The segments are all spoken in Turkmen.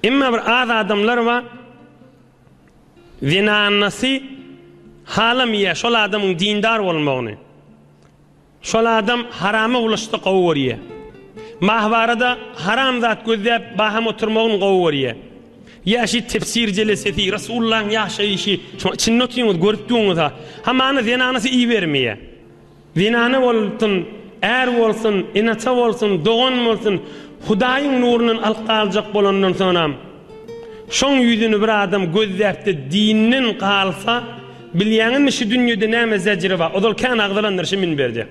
Emma bir az adamlar bar, zenanasy halamaýar şol adamyň dindar bolmagyny. Şol adam harama bulaşsa gowy görýär. Mahwarada haram zat gözläp baham oturmagyny gowy görýär. Ýa şi tefsir jelesesi, Rasulullahyň ýaşaýşy, şoň içinde otyňyz, görüp duňyz-a. Hamana zenanasy ibermeýär. Zenana bolsun, är bolsun, ene-ata bolsun, dogan bolsun, Hudaýyň nurundan alyp galjak bolandan soňam, şoň ýüzüni bir adam gözläp-de dinden galsa, bilýäňizmi şu dünýede näme zejri bar? Ozal kän agzalandyr şu minberde.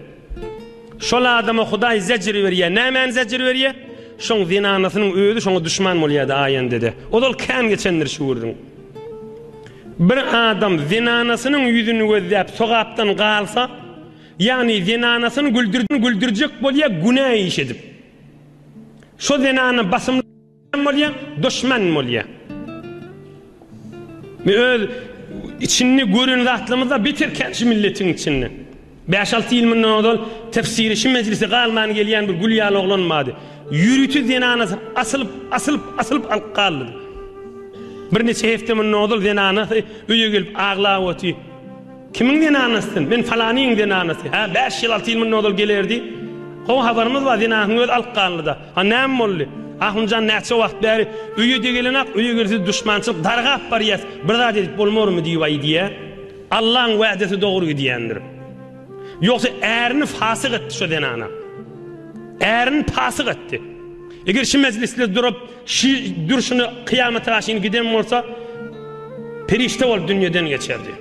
Şol adama Hudaý zejr berýär. Nämäni zejr berýär? Şoň zenanasynyň özi şoňa duşman bolýar-da aýendede. Ozal kän geçendir şu gürrüň. Bir adam zenanasynyň ýüzüni gözläp sogapdan galsa, ýagny zenanasyny güldürjek bolýar günä iş edip. Şo zenana basym bolýar, duşman bolýar. Men öz içinde gören zatlarymyz-da beter kän şu milletiň içinde. Bäş-alty ýyl mundan ozal tefsiri şu mejlise galman gelýän bir gül ýaly oglan bardy. Ýörite zenanasy asylyp, asylyp, asylyp alyp galdy. Birniçe hepde mundan ozal zenanasy öýe gelip aglap otyr. Kimiň zenanasy sen? Men falanyň zenanasy. Hä, bäş ýyl, alty ýyl mundan ozal gelerdi. Gowy habarymyz bar, zenanasynyň özi alyp galdy-da. Ha, näme boldy? Ahunjan näçe wagt bäri öýe-de gelenak, öýe gelse duşmançylyk dargap barýas, bir zat edip bolmarmy diýip aýdýa. Allaň wädesi dogry gidýändir. Ýogsa ärini fasyk etdi şo zenana. Ärini pasyk etdi. Eger şu mejlisde durup, şu durşuna kyýamata gaşyn giden bolsa, perişde bolup dünýeden geçerdi.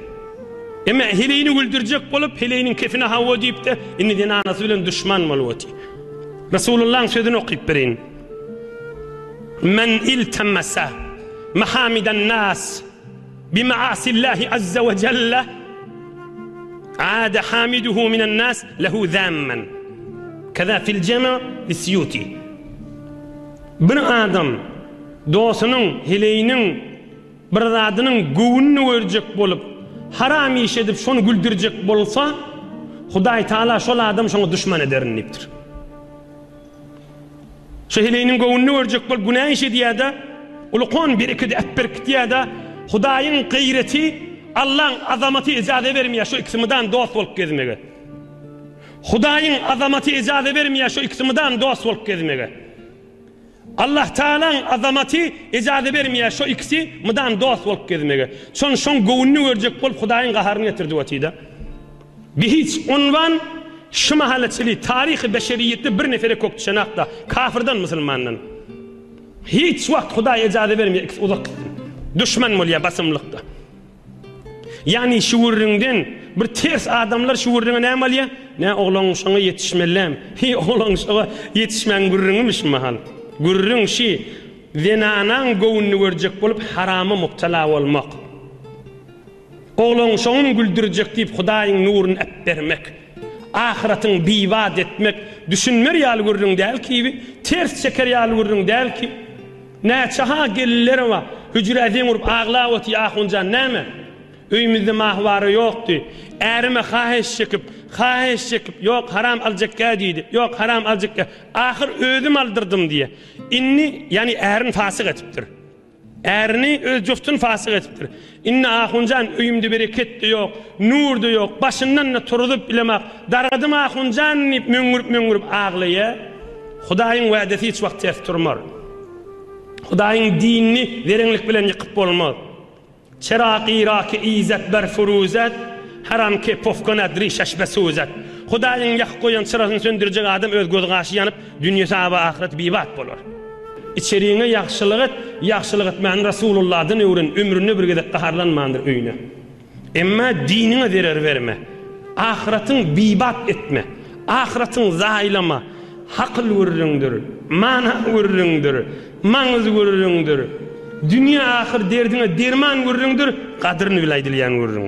Emma heleýini güldürjek bolup, heleýiniň kefine hawa diýip-de, indi zenanasy bilen duşman bolup otyr. Resulullahyň sözüni okyp bereýin. Men iltemese mahamiden nas Bimaasillahi azza we jelle Ade hamiduhu minen nas lehu zammen Keza fil jema li-Sýuti Bir adam dostunyň, heleýiniň bir zadynyň göwnüni görjek bolup, haram iş edip şony güldürjek bolsa, Hudaý Taala şol adamy şoňa duşman ederin diýipdir. Şu heleýiniň göwnüni görjek bolup günä iş edýär-de, ulkan berekedi äpberkitýär-de, Hudaýyň gaýraty, Allaň azamaty ejaza bermeýär şu ikisi mydam dost bolup gezmege. Hudaýyň azamaty ejaza bermeýär şu ikisi mydam dost bolup gezmege. Allah Tagalaň azamaty ejaza bermeýär şu ikisi mydam dost bolup gezmege. Şon şoň göwnüni görjek bolup Hudaýyň gaharyny getirdi otyda. Bihiç unwan şu mahala çili taryhy beşeriýetde bir nefere kök düşenakda, kafirden musulmandan. Hiç wagt Hudaý ejaza bermeýär ikisi uzak gitsin. Duşman bolýar basymlykda. Ýagny şu gürrüňden bir ters adamlar şu gürrüňe näme alýar? Nä oglan şoňa ýetişmelem. Hi oglan şoňa ýetişmäň gürrüňimi şu mahal? Gürrüň şi zenanaň göwnüni görjek bolup harama mubtala bolmak. Oglan şoňum güldürjek diýip Hudaýyň nuruny äpbermek, ahyratyň bibat etmek düşünmer ýaly gürrüň däl kibi, ters çeker ýaly gürrüň däl ki. Näçe-ha gelinler bar, hüjrä zeň urup aglap otyr ahunjan näme? Öýümizde mahwara ýokdy. Ärime haheş çekip, haheş çekip, ýok haram aljakgä diýdi, ýok haram aljakgä. Ahyr özüm aldyrdym diýýär. Indi, ýagny ärini fasyk etipdir. Ärini, öz juftuny fasyk edipdir. Indi ahunjan öýümde bereket-de ýok, nur-da ýok, başyndan-da turuzyp bilemak, dargadym ahunjan diýip möňňürip-möňňürip aglaýar. Hudaýyň wädesi hiç wagt ters turmar. Hudaýyň dinini zereňlik bilen ýykyp bolmaz. Çeragy raki izet ber furuzet, Her an ki pofkonat rişeş besuzet. Hudaýyň ýakyp goýan çyrasyny söndürjek adam öz gözi-gaşy ýanyp, dünýesi aba ahyreti bibat bolar. Içeriňe ýagşylyk et, ýagşylyk etmäni Rasulullahdan öwren, ömründe bir gezek gaharlanmandyr öýüne. Emma diniňe zerer berme. Ahyratyň bibat etme. Ahyratyň zaýalama. Hakyl gürrüňdir, mana gürrüňdir, maňyz gürrüňdir. Dünýe ahyr derdiňe derman gürrüňdir, gadyryny bil aýdylýan gürrüň.